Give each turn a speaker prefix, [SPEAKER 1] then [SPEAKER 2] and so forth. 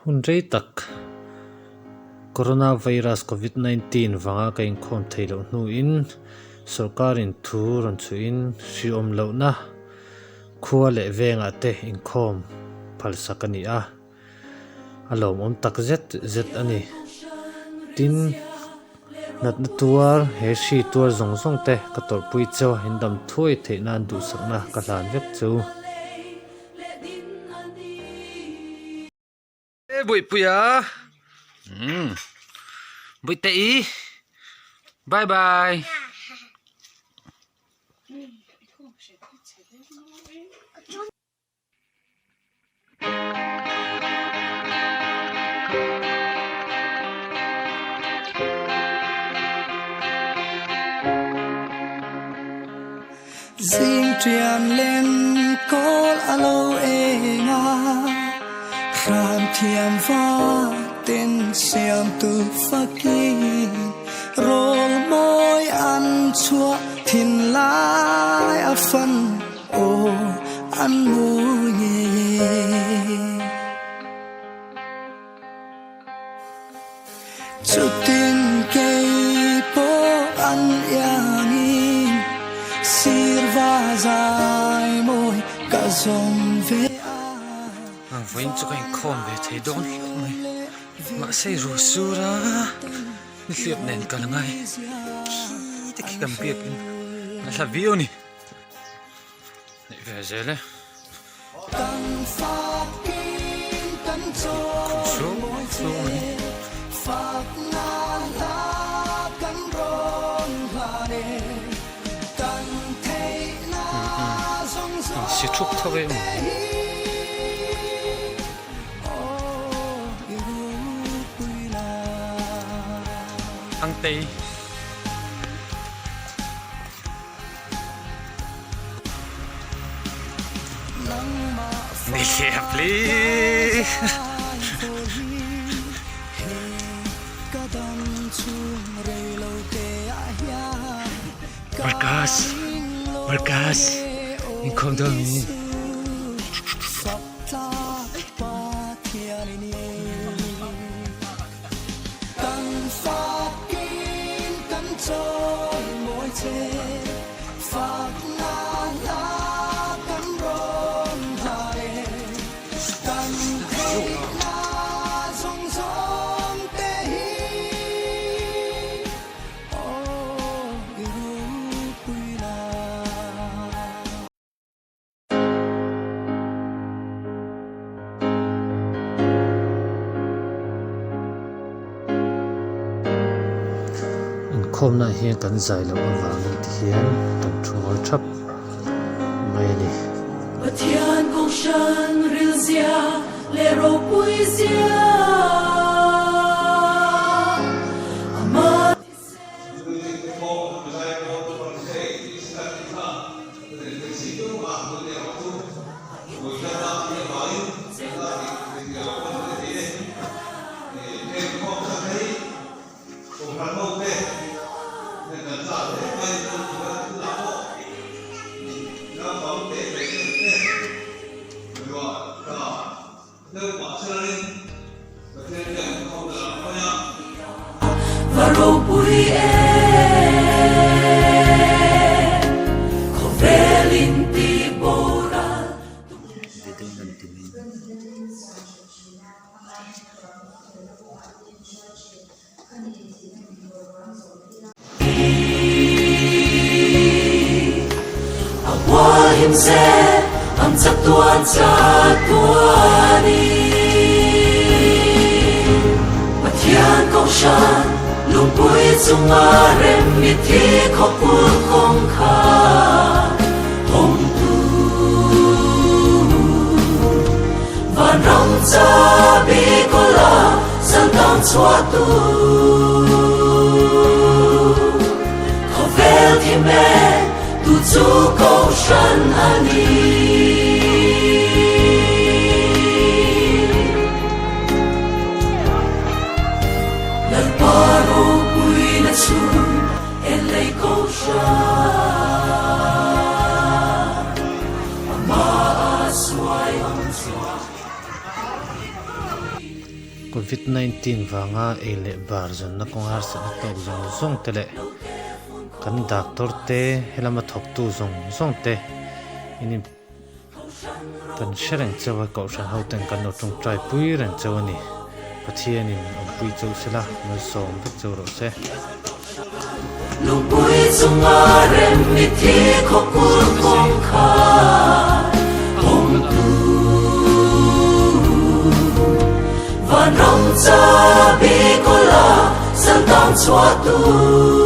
[SPEAKER 1] Hun rei tak Corona Virus Covid 19 vanga ka inkhawm theih loh hnuin sawrkarin thu rawn chhuihin hriawm lohna khua leh vengah te inkhawm phalsak a ni a. A lawmawm tak zet zet a ni. Tin, natna tuar, he hri tuar zawng zawng te ka tawrhpui cheu a, in dam thuai theih nan duhsakna ka hlan vek cheu. E Buihpuia, umm Buihte i, bye bye.
[SPEAKER 2] Zing ṭian len kawl a lo eng a, hram thiam vatin siamtu fakin rawl mawi an chhuah thin lai a fan. Aw an mawi ngei e. Chutin kei pawh an iangin sirva zai mawi ka zawm ve a.
[SPEAKER 1] Ang vawiin chu ka inkhawm ve thei dawn hlauh mai. Mahse i ruh sur a, nihliap nen kal angai. Khi te khi kan biakin a hla viau a ni. Neih ve zel e. Khum sung sung a ni. Insi thup tho e maw. Thangtei. Marcus Marcus inkhawm dawn mi. Inkhawmna hian kan zai loh avangin ti hian kan thu ngawi thap mai a ni.
[SPEAKER 3] Pathian Kohhran rilzia leh ropui zia ama Va ropui e, khawvel in ti boral A huahim zel ang chatuan chatuanin Pathian Kohhran lungpui chunga rem mitthi khawpui kawngkhar hawngtu Vanram chabi kawla santang chhuahtu Khawvel thi mek tu chu Kohhran a ni. Lalpa ropuina chhun en lei Kohhran Amah a suai ang chuan.
[SPEAKER 1] Covid 19 vanga ei leh bar zawnna kawng harsatna tawk zawng zawng te leh kan doctor te helama thawktu zawng zawng te in in kan hre reng cheu a kohhran ho ten kan lo tawngtai pui reng cheu a ni. Pathianin awmpui cheu sela malsawm vek cheu rawh se.
[SPEAKER 3] Lungpui chunga rem mithi khawpur kawngkhar awmtu Vanram chabi kawla santang chhuahtu.